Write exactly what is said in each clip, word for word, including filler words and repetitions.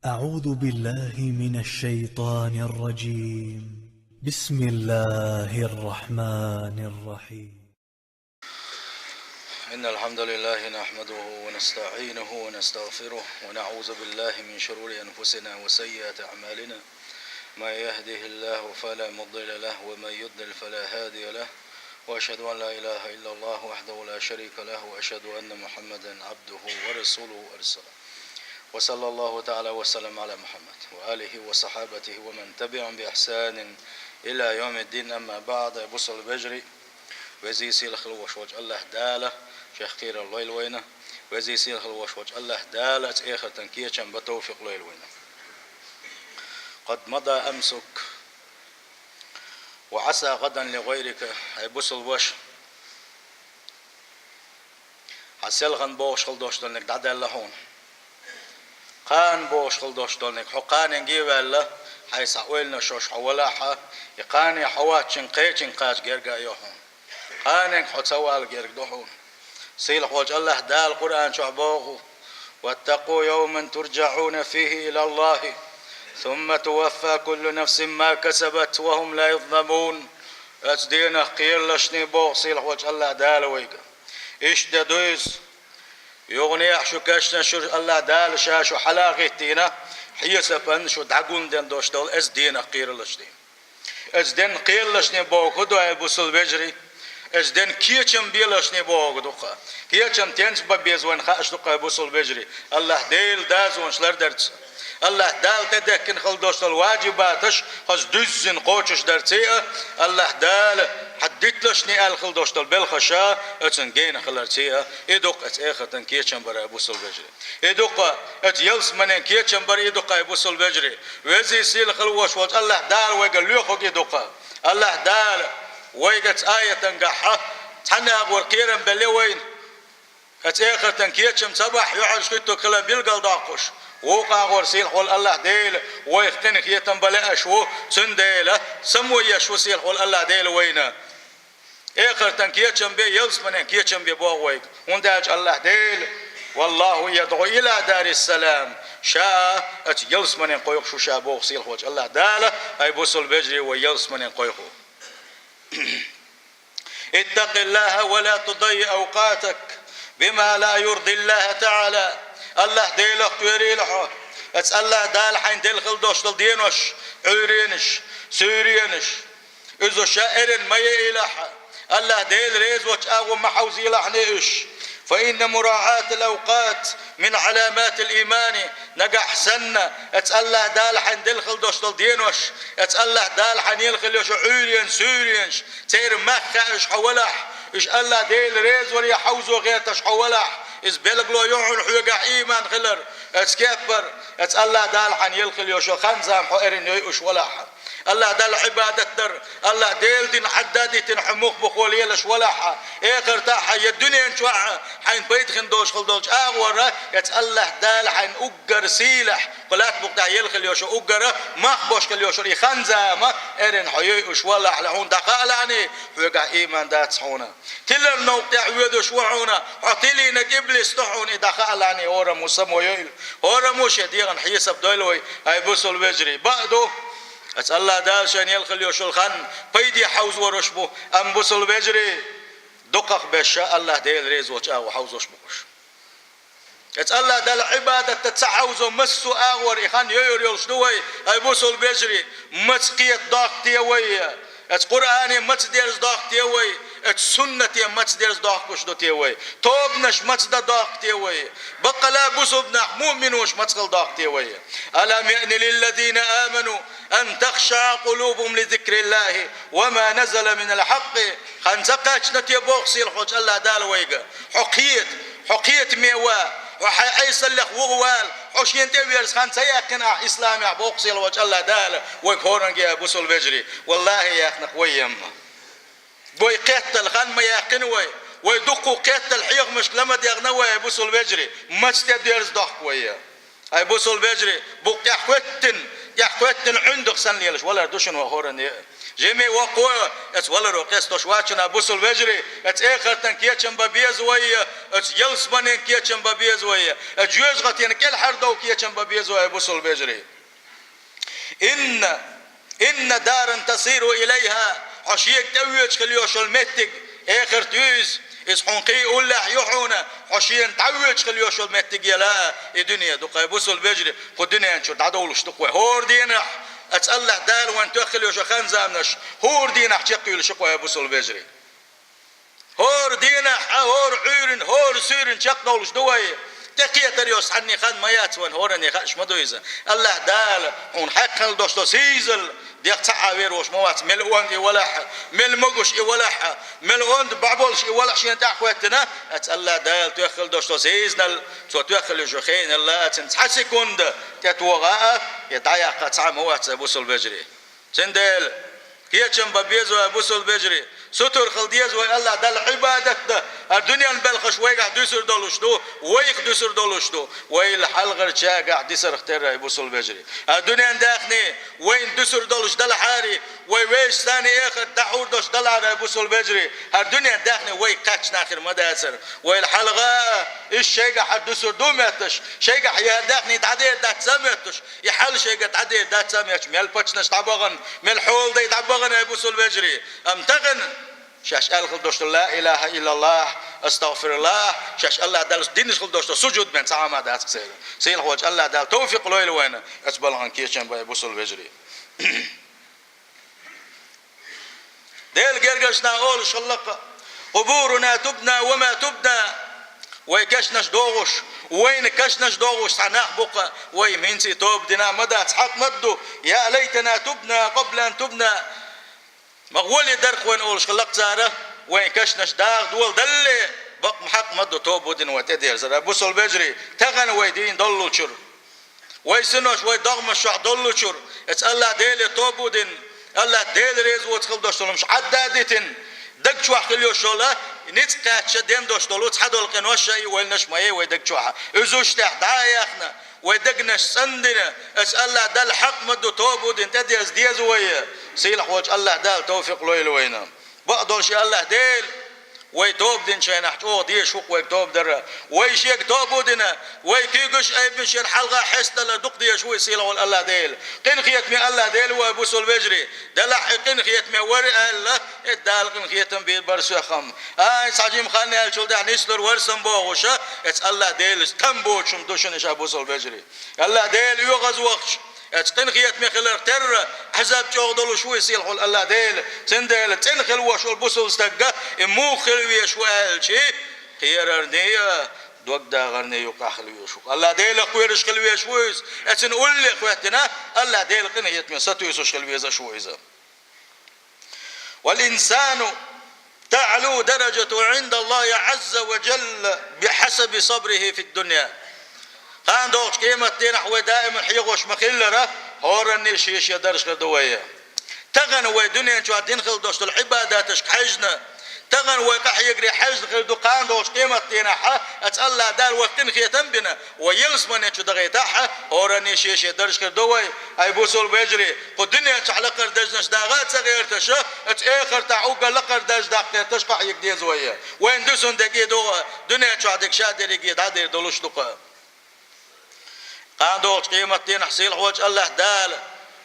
أعوذ بالله من الشيطان الرجيم. بسم الله الرحمن الرحيم. إن الحمد لله نحمده ونستعينه ونستغفره، ونعوذ بالله من شرور أنفسنا وسيئات أعمالنا. من يهده الله فلا مضل له، ومن يضلل فلا هادي له. وأشهد أن لا إله إلا الله وحده لا شريك له، وأشهد أن محمدا عبده ورسوله أرسله. وصلى الله تعالى وسلم على محمد وآله وصحابته ومن تبعهم بإحسان إلى يوم الدين. أما بعد. Бусалба вежарий, везий сийлахь хила волуш волчу АллахӀ Дала шех кхерар лойла вайна, везий сийлахь хила волуш волчу АллахӀ Дала цӀехартан кечам бан тавфикъ лойла вайна. قد مضى أمسك وعسى غدا لغيرك. Хьай бусалба ваша, хьан селхана богӀуш хила долуш долниг дӀадаьлла хьуна. Кхана богӀуш хила долуш долниг, хьо кханенга а ваьлла, хьайн схьа ойланаш йолуш хьо валахь а, и кхане хьо ваччун кхечуьнга кхача герга а йо хьуна. Кханенга хьо ца вала герга ду хьуна. Сийлахь волчу АллахӀ Дала Къуръан чохь боху: واتقوا يوما ترجعون فيه إلى الله ثم توفى كل نفس ما كسبت وهم لا يظلمون. Оцу денах кхералашний боху сийлахь волчу АллахӀ Дала вайга. Иштта де ду иза. Юха нехан шу кешнаш шу АллахӀ Дала ша шу хьала а гӀиттийна, хьесапан шу дӀагулден долуш долу оцу денах кхералашний. Оцу денна кхералашний боху ду, хьай бусалба вежарий. Оцу денна кечам белашний боху ду-кха. Кечам тенца бан беза вайна хууш ду-кха, хьай бусалба вежарий. АллахӀ Делан дозанаш лардарца. АллахӀ Дала тӀедехкина хила долуш долу ваджибаташ хаза дуьззина кхочуш дарций а, АллахӀ Дала хьан диталашний аьлла хила долуш долу белхаша оцун гена хиларций а, и ду-кха оцу эхартан кечам бар, хьай бусалба вежарий. И ду-кха оцу ялсаманен кечам бар, и ду-кха, хьай бусалба вежарий. Везий сийлахь хила волуш волчу АллахӀ Дала вайга лоьхург и ду-кха. АллахӀ Дала вайга оцу аятангахь цхьана агӀор кхерам белла вайна. Оцу эхартан кечам ца бахь, юьхьӀаьржа хӀуьттург хилар билгалдоккхуш, вукху агӀор сийлахь волу АллахӀ Дела вайх къинхетам бан лаьаш ву, цундела само еш ву сийлахь волу АллахӀ Дела вайна. Эхартан кечам бе, ялсаманен кечам бе боху вайга. ХӀунда аьлча АллахӀ Дела: والله يدعو إلى دار السلام. Ша оцу ялсаманен кхойкхуш ву ша боху сийлахь волчу АллахӀ Дала, хьай бусалба вежарий, вай ялсаманен кхойкху. اتق الله ولا تضيع أوقاتك بما لا يرضي الله تعالى. АллахӀ Делах кхерийла хьо. Оцу АллахӀ Дала хьайна делла хила долуш долу денош, Ӏуьйренаш, суьйренаш, иза ша эрна ма яйилахь. АллахӀ Дела реза волчу агӀор ма хьовзийлахьний уьш. فإن مراعاة الأوقات من علامات الإيمان. Нагахь санна, оцу АллахӀ Дала хьайна делла хила долуш долу денош, оцу АллахӀ Дала хьайна елла хила йолуш йолу Ӏуьйренаш, суьйренаш, церан мах хаьаш хьо валахь, уьш АллахӀ Дела резавале хьовзо гӀерташ хьо валахь, иза билгало ю хьуна хьоьгахь ийман хилар. Оцу кеппара, оцу АллахӀ Дала хьайна елла хила йолуш йолу хан-зама хьо эрна йойуш валахь. АллахӀ Далла Ӏибадат дар, АллахӀ Делан дин Ӏадда а дитина хьо мух-мухо лелаш валахь, эхартахь а, я дуьнен чохь а хьайна пайда хин долуш хила долчу агӀора, оцу АллахӀ Дала хьайна уггар сийлахь, кху лаьтта букъ тӀехь елла хила йолуш йолу уггар мах беш хила йолуш йолу и хан-зама эрна хьо йойуш валахь, хьуна дӀакхаалахьаний, хьоьгахь ийман дац хьуна. Тилар новкъа тӀехь воьдуш ву хьуна, хьо тилийнарг иблис ду хьуна, и дӀакхаалахьаний, хӀораммо само йойла, хӀораммо шен дегӀан хьесап дойла вай, хьай бусалба вежарий. Бакъ ду, оцу АллахӀ Дала шайна елла хила йолуш йолу хан пайде хьовзораш бу, амма бусалба вежарий, дукхах беш АллахӀ Дела реза волчу агӀор хьовзош бу уьш. Оцу АллахӀ Далла Ӏибадатта ца хьовзо массо а агӀор и хан йойур йолуш ду вай, хьай бусалба вежарий, маца кхета доккху те вай? Оцу Къуръане маца дерза доккху те вай? Оцу суннате маца дерза доккхуш ду те вай? Тобанаш маца дан доккху те вай? Баккъала бусалба нах, муъминаш маца хила доккху те вай? ألم يأن للذين آمنوا أن تخشع قلوبهم لذكر الله وما نزل من الحق. Хан ца кхаьчна те боху сийлахь волчу АллахӀ Дала вайга? Хьо кхета, хьо кхетаме ва, хьо хьайн Ӏесаллех вуха вала, хьо шена тӀе а верза хан ца яьккхина ахь исламехь боху сийлахь волчу АллахӀ Дала вайга хӀоранге, хьай бусалба вежарий? ВаллахӀи, яьккхина-кх вай емма. Вай кхеттал хан ма яьккхина вай. Вай дуккха кхеттал хьехамашка ла ма дегӀна вай, хьай бусалба вежарий. Маца тӀе дерза доккху вай? Хьай бусалба вежарий, букъ тӀехь хӀоьттина, тӀехь кхоьттина Ӏуьндах санна лелаш валар ду шуна вай хӀоранна. Жима воккхо, эца валаро къестош вац шуна, бусалба вежарий, эца эхартан кечам бан беза вай, эца ялсаманен кечам бан беза вай, эца жоьжахатен кӀелхьардовла кечам бан беза вай, бусалба вежарий. Инна, инна даран тасиру илайха, хьо шега тӀевоьдуш хила йиш йолу меттиг, эхарт ю иза. Иза хьуна кхин уллехь ю хьуна, хьо шена дӀавоьдуш хила йиш йолу меттиг яла а, и дуьне ду-кх, бусалба вежарий, кху дуьнен чуьра дӀадовлуш ду-кх вай. ХӀора дийнахь, эца АллахӀ Дала вайна тоьхна хила йиш йолу хан-заманаш, хӀора дийнахь чекхйуьйлуш ю-кх вай, бусалба вежарий. ХӀора дийнахь а, хӀора Ӏуьйранна, хӀора суьйранна чекхдовлуш ду вай. ТӀекхетар йолу цхьанний хан ма яц вайна, хӀоранна хууш ма ду иза. АллахӀ Дала хьуна хьекхна долуш долу сийсазалла дегӀ цхьа а вер волуш ма вац, мел онда и валахь а, мел могуш и валахь а, мел онда бӀаьрг болуш и валахь а шена тӀехь а хӀоьттина, эца АллахӀ Дала тоьхна хила долуш долу сийсазалла, цо тоьхна хила йиш йолу хенал а, цуьнан цхьа секунда тӀетоха а, я дӀаяккха цхьа а ма вац, бусалба вежарий. Цундела кечам бан беза вай, бусалба вежарий, сутара хила деза вай АллахӀ Далла Ӏибадат дан. ХӀара дуьненан белхаш вайгахь дуьсур долуш ду, вайх дуьсур долуш ду, вайл хьалхарчаьргахь дисарх терра, бусалба вежарий. ХӀара дуьненан даьхни вайна дуьсур долуш далахьара, вай вешан цӀийнан эхарт дӀахьур долуш далахьара, бусалба вежарий, хӀара дуьненан даьхни вайх кхаьчна хир ма дацара. Вайл хьалха а, иза шайгахь хӀара дуьсур ду моьттуш, шайгахь я хӀара даьхни дӀадер дац ца моьттуш, и хьал шайга дӀадер дац ца моьттуш, мел паччахьаш дӀабахана, мел хьоладай дӀабахана, бусалба вежарий. Амма тахана шаьш аьлла хила долуш долу ла илахӀа иллаллахӀ, астагӀфируллахӀ, шаьш АллахӀ Далла динаш хила долуш долу сужуд бен цхьа а ма дац-кх церан. Сийлахь волчу АллахӀ Дала тавфикъ лойла вайна, эца балхана кечам бан, бусалба вежарий. Делан гергарчу наха олуш хилла-кх: «Къубуруна тубна ва ма тубна». Вай кешнаш догӀуш, вайна кешнаш догӀуш цхьа нах бу-кх, вай хӀинца а тоба дина а ма дац, хьакъ ма ду. «Я лайтана тубна къабла ан тубна». Ма гӀоле дара-кх вайна олуш хилла-кх цара, вайн кешнаш дагӀа доладалале, бакъ ма хьакъ ма ду тоба дина вай тӀедерзар, бусалба вежарий, тахана вай дийна доллучуьра. Вай синош, вай догӀмаш чохь доллучуьра, эца АллахӀ Деле тоба дина, АллахӀ Дела реза воцу хила долуш долу хӀумаш Ӏадда а дитина, даг чохь хила йиш йолу, ницкъ кхаьчча ден долуш долу цхьадолу къинош а, и ойланаш ма яй вай даг чохь. Уьш тӀехь дӀа а яьхна, вай дегнаш цӀандина, эца АллахӀ Далла хьакъ ма ду тоба дина тӀедерза деза вай. Сийлахь волчу АллахӀ Дала тавфикъ лойла вайна. Бакъдолуш и АллахӀ Дела вай тоба динчу хенахь чӀогӀа дезаш ву-кх вайга тоба дар. Вай шега тоба дина, вай куьйгаш а айбина шена хьалха хьестадалар дукха дезаш ву и сийлахь волу АллахӀ Дела. Къинхетаме АллахӀ Дела ву, бусалба вежарий. Делахь и къинхетаме вара аьлла, и Дала къинхетам бийр бара соьх-м. Ай, цхьа жима хан яьллачул тӀаьхьа нислур вара сан бохуш, эца АллахӀ Делаца там боцуш-м ду шуна и ша, бусалба вежарий. АллахӀ Дела оьгӀаз вахча, эца къинхетаме хиларх терра, Ӏазап чӀогӀа долуш ву и сийлахь волу АллахӀ Дела. Цундела цӀена хила вош волу бусалба стагга и муха хила везаш ву аьлча, кхерарний а, догдахарний юкъахь хила везаш ву. АллахӀ Делах кхоьруш хила везаш ву иза. Эцна улле хӀоьттина, АллахӀ Дела къинхетаме сатуьйсуш хила везаш ву иза. «Вал-инсану таълу даражатуху Ӏиндаллахи Ӏазза ва жалла бихьасаби сабрихи фид-дунья». Кхана догӀучу къематдийнахь вай даиман хьехош ма-хиллара, хӀоранний шен-шен дарж хир ду вай. Тахана вай дуьнен чохь дина хила долуш долу Ӏибадаташка хьаьжна, тахана вай къахьегаре хьаьжна хир ду кхана догӀучу къематдийнахь, эца АллахӀ Дала вайх къинхетам а бина, вай ялсамане чу дахийтахь, хӀоранний шен-шен дарж хир ду вай. Ай, бусалба вежарий, кху дуьнен чохь лакхара даржаш дагӀа а ца гӀерташ, эца эхартахь уггар лакхара дарж даккха гӀерташ къахьега деза вай. Вайн дуьсун дерг и ду-кх, дуьнен чохь дерг ша дерриге дӀадер долуш ду-кх. Кхана догӀучу къематдийнахь сийлахь волчу АллахӀ Дала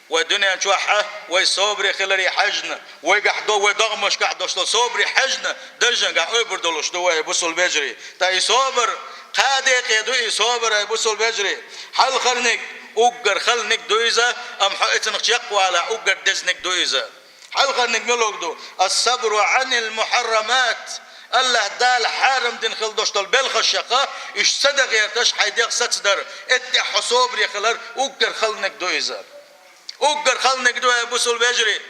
вай дуьнен чохь а, вай собаре хиларе хьаьжна, вайгахь до, вай догӀмашкахь долуш долу собаре хьаьжна, даржангахь ойбур долуш ду вай, бусалба вежарий. Ткъа и собар кхаа декъе ду, и собар, ай, бусалба вежарий. Хьалхарниг уггар халаниг ду иза, амма хьо эцнах чекхвалахь уггар дезниг ду иза. Хьалхарниг муьлхарг ду? Ас-сабру Ӏанил мухьаррамат. АллахӀ Дала хьарам дина хила долуш долу белхашка, уьш ца дан гӀерташ хьайн дегӀ сацадар, эттехь хьо собаре хилар уггар халаниг ду иза. Уггар халаниг ду, ай, бусалба вежарий.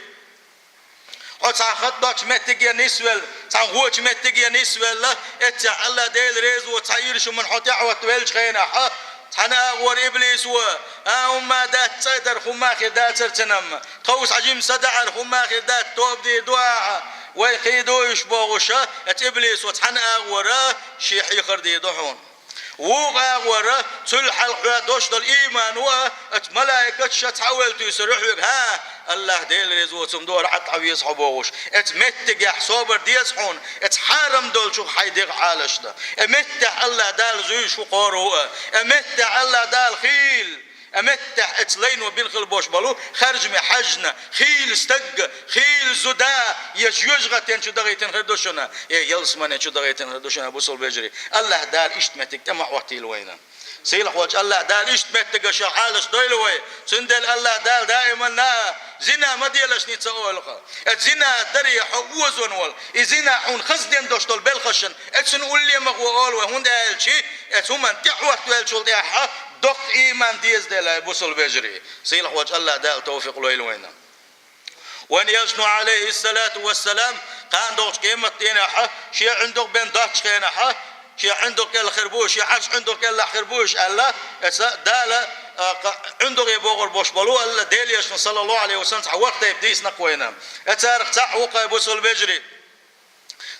Хьо цхьана хатта доцучу меттиге нисвелла, цхьана гӀочу меттиге нисвелла, эццехь АллахӀ Дела реза ву цхьа ирча хӀуманна хьо тӀехӀотта веллачу хенахь, цхьана агӀор иблис ву, а, хӀумма дац цӀа дар, хӀумма хир дацара цуьнан. Тховса хьажим садаӀар, хӀумма хир дац, тоба дийр ду ахьа, вай кхийду уьш бохуша, эца иблисо цхьана агӀора шен хьехар дийр ду хьуна. Вукху агӀора цул хьалха хьоьга дош долу ийман ву а, оцу малайкаша цхьа а вевлла туьйсур ю хьоьга, хӀа, АллахӀ Дела реза воцург дара хьан тӀе веза хьо бохуш. Оцу меттигехь собар деза хьуна, оцу хьарам долчух хьайн дегӀ Ӏалашдан. Оцу меттехь АллахӀ Дала зуьйш ву, кхоьруш ву а. Оцу меттехь АллахӀ Дала хийла. Оцу меттехь оцу лайно бина хила болуш болу харжаме хьаьжна, хийла стаг, хийла зуда, я жоьжахатин чу дахийтина хир ду шуна, я ялсаманин чу дахийтина хир ду шуна, бусалба вежарий. АллахӀ Дала иштта меттиг тӀе ма хӀоттийла вайна. Сийлахь волчу АллахӀ Дала иштта меттигашкахь Ӏалашдойла вай. Цундела АллахӀ Дала даиман а зина ма делаш ница олу хьо. Оцу зина даре хьо озо волу, и зина хьуна хаза дина долуш долу белхашна, оцунна улле ма гӀо олу вай, хӀунда аьлча оцу хӀуманна тӀехӀоттавеллачул тӀаьхьа доккха ийман деза дела, бусалба вежарий. Сийлахь волчу АллахӀ Дала тавфикъ лойла вайна. Вайн элчано, Ӏалайхиссалату вассалам, кхана долчу къематдийнахь шен ӀиндагӀ бен доцучу хенахь, шен ӀиндагӀ кӀел хир бу, шен Ӏарш ӀиндагӀ кӀелахь хир бу уьш аьлла, оцу Дала, а, кха-, ӀиндагӀе богӀур болуш болу аьлла, Делан элчано, саллаллаху Ӏалайхи ва саллам, цхьа ворхӀ тайпа дийцина-кх вайна. Оцарах цхьаъ ву-кх, бусалба вежарий.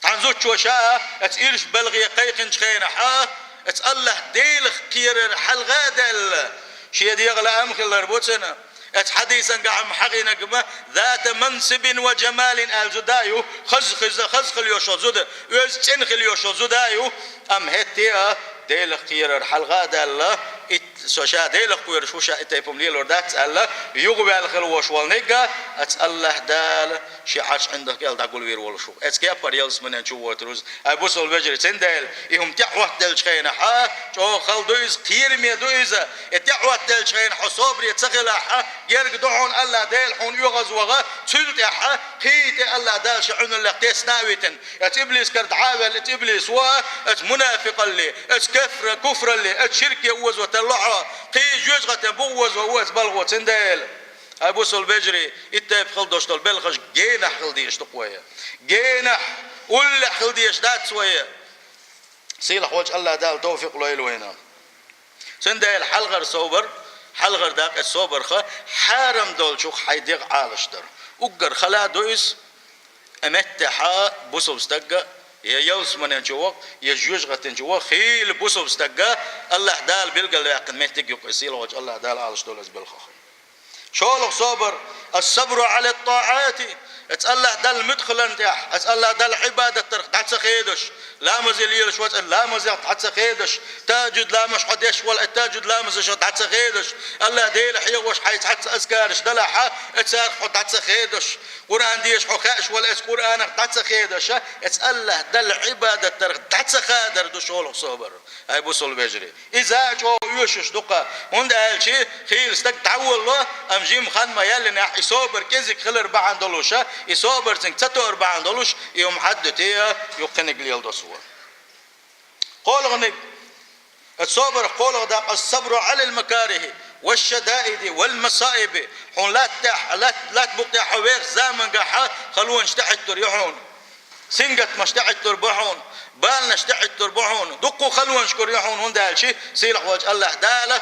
Цхьана зудчо ша оцу ирча балхе кхайкхинчу хенахь, оцу АллахӀ Делах кхерар хьалха а даьлла, шен дегӀан лаам хилар бу цуьнан. Оцу хьадисан гахь-м хьахийнарг ма, «Зата мансибин ва джамалин» аьлла зуда ю, хаза хеза, хаза хила йолуш йолу зуда, оьзда цӀена хила йолуш йолу зуда ю, амма хӀетте а Делах кхерар хьалха а даьлла, и Со ша Делах кхоьруш ву, ша и тайпа-м лелор дац аьлла, юхаваьлла хила волуш волниг а, оцу АллахӀ Дала шен Ӏарш ӀиндагӀ кӀел дӀагулвийр волуш ву. Оцу кепара ялсаманин чу воцур ву иза. Ай, бусалба вежарий, цундела и хӀума тӀехӀоттаделлачу хенахь, чӀогӀа хала ду иза, кхераме ду иза. И тӀехӀоттаделлачу хенахь хьо собаре ца хилахь, герга ду хьуна АллахӀ Дела хьуна оьгӀазваха, цул тӀаьхьа кхин а тӀе АллахӀ Дала шен Ӏуьналлех тесна а витина. Оцу иблис кара дӀа а ваьлла, оцу иблис ву а, оцу мунафикъалле, оцу кафра-, куфралле, оцу ширке озо тарло хьо, кхин жоьжахатин бухӀа озо ву оцу балхо, цундела. Ай, бусалба вежарий, и тайпа хила долуш долу белхаш генахь хила дезаш ду-кх вай. Генахь, уллехь хила дезаш дац вай. Сийлахь волчу АллахӀ Дала тавфикъ лойла вайна. Цундела хьалхара собар, хьалхара дакъа собарх хьарам долчух хьайн дегӀ Ӏалашдар. Уггар хала а ду иза, и меттехь бусалба стаг а, я ялсаманин чу ваха, я жоьжахатин чу ваха, хийла бусалба стаг а, АллахӀ Дала билгалваьккхина меттиг ю-кх иза, сийлахь волчу АллахӀ Дала Ӏалашдойла иза белхах. ШолгӀа собар, ас-сабру Ӏала т-таӀати, оцу АллахӀ Далла муьтӀахь хиларна тӀехь, оцу АллахӀ Далла Ӏибадат дарх дӀа ца хедаш, ламазе лелаш вац, ламазех дӀа ца хедаш, тахӀажжуд ламазаш хьо деш вала, тахӀажжуд ламазашах дӀа ца хедаш, АллахӀ Дела хьехош хьайн цхьацца азкараш далахь, оцарах хьо дӀа ца хедаш, Къуръан дезаш хьо хаьаш вала, оцу Къуръанах дӀа ца хедаш, оцу АллахӀ Далла Ӏибадат дарх дӀа ца хадар ду шолгӀа собар. Ай, бусалба вежарий, иза а чӀогӀа оьшуш ду-кх, хӀунда аьлча хийла стаг дӀаволало, амма жимма хан ма яьллинехь, и собар кӀезиг хилар бахьана долуш, и собар цуьнга ца тоар бахьана долуш, и хӀума хьаддуьтий, юха кхиниг леладо цо. КхоалгӀаниг, оцу собарх кхоалгӀа дакъа, ас-сабру Ӏалал макарихӀи, ваш-шадаиди, вал-масаиби, хьуна латта тӀехь, лат-, латта букъа тӀехь хьо вехачу замангахь халонаш тӀехӀиттур ю хьуна. Сингаттамаш тӀехӀиттур бу хьуна, баланаш тӀехӀиттур бу хьуна, дуккха халонаш гур ю хьуна, хӀунда аьлча сийлахь волчу АллахӀ Дала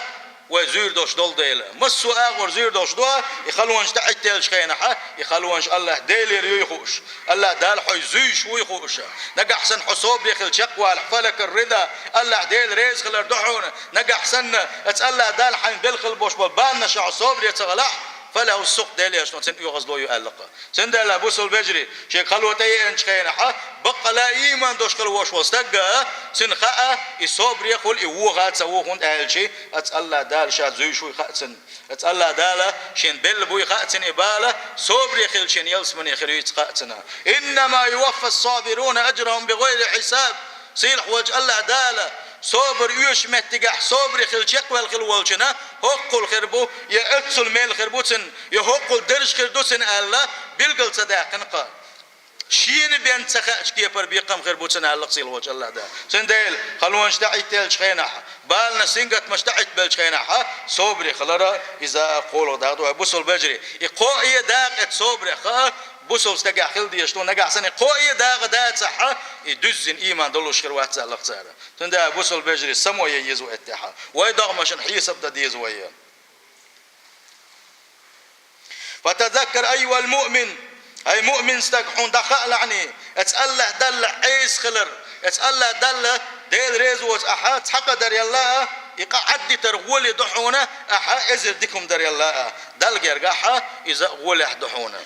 вай зуьйр долуш долу дела. Массо а агӀор зуьйр долуш ду, и халонаш тӀехӀиттеллачу хенахь, и халонаш АллахӀ Делера юй хууш, АллахӀ Дала хьо зуьйш вуй хууш. Нагахь санна хьо собаре хила чекхвалахь, фалака р-рида, АллахӀ Дела реза хилар ду хьуна. Нагахь санна оцу АллахӀ Дала хьайна белла хила болуш болу баланашна хьо собаре ца хилахь, фалахӀу ссухт, Делан элчано цунна оьгӀазло ю аьлла-кх. Цундела, бусалба вежарий, шега хало тӀееанчу хенахь, баккъала а ийман долуш хила волуш волу стаг а, цуьнан хаа, и собаре хуьлу, и вуха а ца ву, хӀунда аьлча оцу АллахӀ Дала ша зуьйш вуй хаьа цунна. Оцу АллахӀ Дала шена белла буй хаьа цунна и бала, собаре хилча шена ялсамане хир юй хаьа цунна. «Иннама юваффас-сабируна ажрахӀум бигӀайри хьисаб». Сийлахь волчу АллахӀ Дала собар оьшучу меттигехь собаре хила чекхваьлла хила волчунна хӀоккхул хир бу, я оццул мел хир бу цунна, я хӀоккхул дарж хир ду цунна аьлла, билгал ца даьккхина-кх. Шена бен ца хаьачу кепара бекхам хир бу цунна аьлла-кх сийлахь волчу АллахӀ Дала. Цундела, халонаш тӀехӀиттеллачу хенахь, баланаш, сингаттамаш тӀехӀиттабеллачу хенахь, собаре хилар иза кхоалгӀа дакъа ду, ай, бусалба вежарий. И кхоъ а дакъа оцу собарех а бусалба стагехь хила дезаш ду, нагахь санна и кхоъ а дакъа дацахь, и дуьззина ийман долуш хир вац аьлла-кх цара. Цундела, бусалба вежарий, само ян еза вай оцу тӀехь. Вай догӀмашна хьесап дан деза вай. «Фатазаккар, айюхал муъмин». ХӀай муъмин стаг, хьуна дӀахаалахь, оцу АллахӀ Далла Ӏеса хилар, оцу АллахӀ Далла Дела реза воцу ахьа цхьа къа дар елла а, и къа Ӏаддитар гӀоле ду хьуна, ахьа эзар дика хӀума дар елла а, Далла гергахьа иза гӀолехь ду хьуна.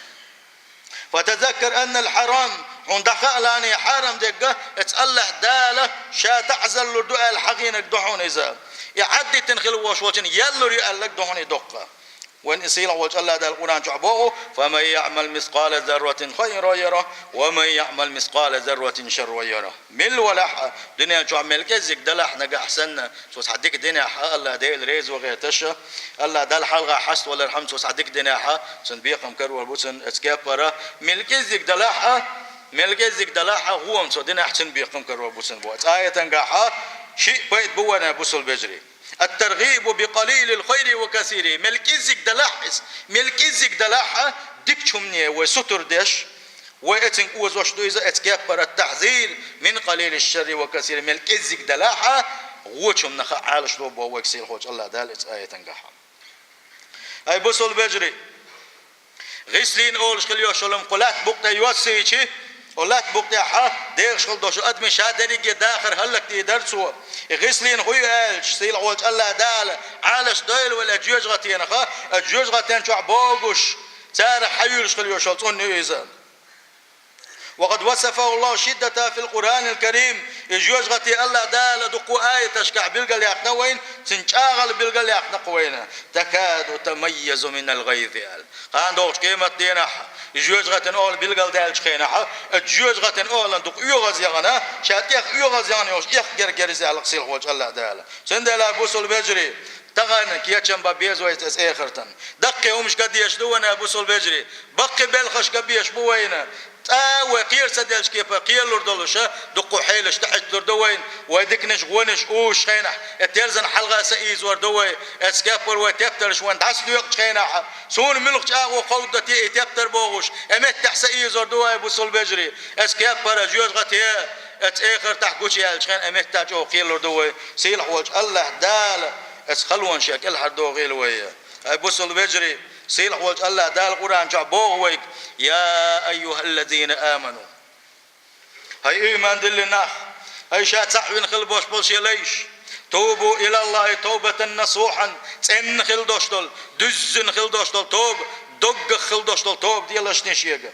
«فتذكر أن الحرام», хьуна дӀахаалани хьарам дегга, эца Аллаха Дала ша таӀзар лур ду аьлла хьагӀийнарг ду хьуна иза. И Ӏаддитина хила волуш волчун ял лур ю аьлларг ду хьуна и доккха. Вайн и сийлахь волчу Аллаха Дала Къуръан чохь боху: «فمن يعمل مثقال ذرة خيرا يره ومن يعمل مثقال ذرة شرا يره». Милла валахь а, дуьнен чохь мел кӀеззиг далахь нагахь санна, цо цхьа дика динехь а, Аллаха Дела реза ван гӀерташ а, Аллаха Далла хьалха хьаставалар хьама цо цхьа дика динехь а, цуьнан бекхам карор бу цуьнан эца кеппара, мел кӀеззиг далахь а, мел кӀеззиг далахь а, гӀо а цо динехь цуьнан бекхам карор бу цуьнан боху. Эца аятангахь а шиъ пайда бу вайна, бусул бежарий. «الترغيب بقليل الخير وكثيره». Мел кӀеззиг далахь иза, мел кӀеззиг далахь а, дикачу хӀумане вай сутар деш, вай эцинга озош ду иза, эца кеппара «التحذير من قليل الشر وكثيره». Мел кӀеззиг далахь а, гӀочу хӀуманах а Ӏалаш ло боху вайга сийлахь волчу Аллаха Дала эца аятангахь а. Ай, бусул бежарий, гӀислин олуш хила йолуш йолу кху латта букъа тӀе йоссийчи, кху латта букъа тӀехь дехаш хила долуш адамийн ша дерриге дахар хӀаллакдийр дара цо. И гӀислин хӀу ю аьлча, сийлахь волчу Аллаха Дала Ӏалаш дойла вайла а жоьжахатенах а, а жоьжахатен чохь богуш, царах хьайуьйлуш хила йолуш йолу цӀунна ю иза. «وقد وصفه الله شدة في القرآن الكريم». И жоьжахати Аллаха Дала дуккха аяташкахь билгалъяьккхина вайна, цуьнан чӀагӀалла билгалъяьккхина-кх вайна. «تكاد تميز من الغيظ», аьлла. Кхана догӀучу къематденахь и жоьжахатин охӀла билгалдаьллачу хенахь, и жоьжахатин охӀлан дукха оьгӀаз яхана, ша тӀех оьгӀаз яхана йолуш, эхь гергера иза аьлла-кх сийлахь волчу Аллаха Дала. Цундела, бусул бежарий, тахана кечам бан беза вай эца эхартан. Даккхий хӀумаш ган дезаш ду вайна, бусул бежарий. Баккхий белхаш ган безаш бу вайна. ТӀаккха вай кхера ца деллачу кепара кхералур долуш а, дуккха хьелаш тӀехӀитталур ду вайна. Вай диканаш, гӀонаш узучу хенахь, и терзан хьалха са ийзор ду вай. Эца кеппара вай тептарш вайна дӀасадоькъучу хенахь, суна муьлха чӀагӀо кховдадо те и тептар бохуш, и меттехь са ийзор ду вай, бусул бежарий. Эца кеппара жоьжахати, эца эхартахь гучуяьллачу хенахь, и меттехь чӀогӀа кхералур ду вай. Сийлахь волчу Аллаха Дала эца халонаш шен кӀелхьардохийла вай. Ай, бусул вежарий, сийлахь волчу Аллаха Дала Къуръан чохь боху вайга: «يا أيها الذين آمنوا». ХӀай ийман диллина нах! ХӀай ша цхьаъ вина хила болуш болу шен лайш! «توبوا إلى الله توبة نصوحا», цӀена хила долуш долу, дуьззина хила долуш долу тоба, доггах хила долуш долу тоба делаш шега.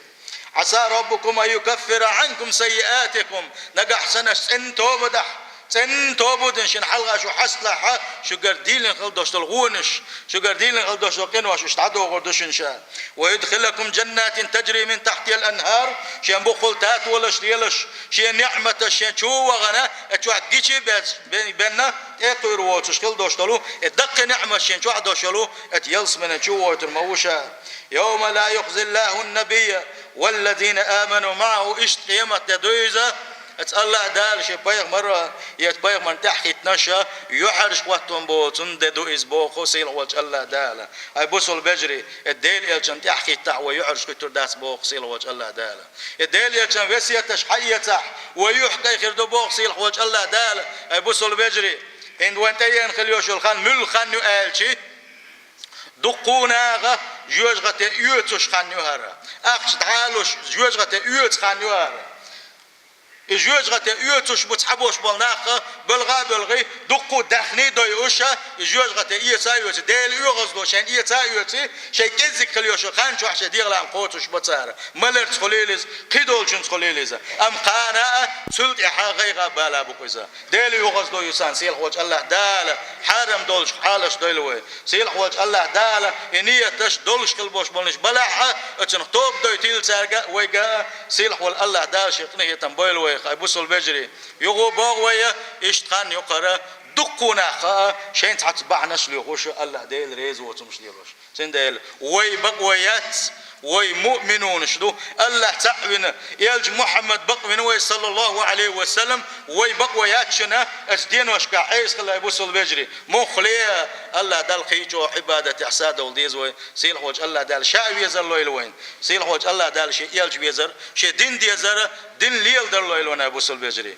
«عسى ربكم أن يكفر عنكم سيئاتكم». Нагахь санна аша цӀена тоба дахь, цӀена тоба дина шена хьалха шу хьасталахь, шуьгара дийлина хила долуш долу гӀонаш, шуьгара дийлина хила долуш долу къинош уьш дӀадохур ду шуна ша. «ويدخلكم جنات تجري من تحتها الأنهار», шен буххул татолаш лелаш, шен ниӀматаш шен чу вахана, эта чохь гичи бен-, бенна, тӀекхуьур воцуш хила долуш долу, эта даккхий ниӀматаш шен чохь долуш йолу, эта ялсаманин чу войтур ма ву ша. «يوم لا يخزي الله النبي والذين آمنوا معه». Иштта къемат де ду иза, эца Аллаха Дала шен пайхамар, я пайхамарна тӀаьхьахӀиттинарш юьхьӀаьржа хӀоттон боцун де ду иза боху сийлахь волчу Аллаха Дала. Ай, бусул бежарий, эца Делан элчанна тӀаьхьахӀиттахь вай юьхьӀаьржа хӀуьттур дац боху сийлахь волчу Аллаха Дала. Эца Делан элчанна весеташ хьаэцахь, вай юьхь кхайхир ду боху сийлахь волчу Аллаха Дала. Ай, бусул бежарий, хӀинца вайн тӀееана хила йолуш йолу хан муьлха хан ю аьлчи, дуккха наха жоьжахате оьцуш хан ю хӀара. Ахча дӀалуш, жоьжахате оьцу хан ю хӀара. И жоьжахате оьцуш бу цхьаболуш болу нах, белха а боьлхий, дуккха даьхний а дойуш, и жоьжахате эца а оьцу. Дела оьгӀаз ло шайн эца а оьцу, шайн кӀеззиг хила йолуш йолу хан чохь шайн дегӀан лаам кхочуш бу цара. Маларца хуьлийла иза, кхидолчунца хуьлийла иза. Амма кхана а, цул тӀаьхьа гӀайгӀа а бала бу-кх иза. Дела оьгӀаз ло ю царна сийлахь волчу Аллаха Дала, хьарам долчух Ӏалаш дойла вай. Сийлахь волчу Аллаха Дала и нияташ долуш хила болуш болнаш балахь а, оцунах тоба дойтийла цаьрга а, вайга а, сийлахь волу Аллаха Дала шен къинхетам бойла вайх, ай, бусул вежарий. Юха боху вай, иштта хан ю-кх хӀара, дуккха нах а, шайн цхьацца бахьанаш лоьхуш, Аллаха Дела реза воцурш лелош. Цундела вай бакъо яц, вай муъминунаш ду, Аллах цхьаъ вина, элча Мухьаммад бакъ вина вай, саллаллаху Ӏалайхи ва саллам, вай бакъо яц шуна, оцу деношкахь Ӏеса хила, ай бусул вежарий. Муххале а, Аллах Далла кхин чӀогӀа Ӏибадатехь садовла деза вай, сийлахь волчу Аллах Дала ша везар лойла вайна, сийлахь волчу Аллах Дала шен элча везар, шен дин дезар, дин леладар лойла вайна, ай бусул вежарий.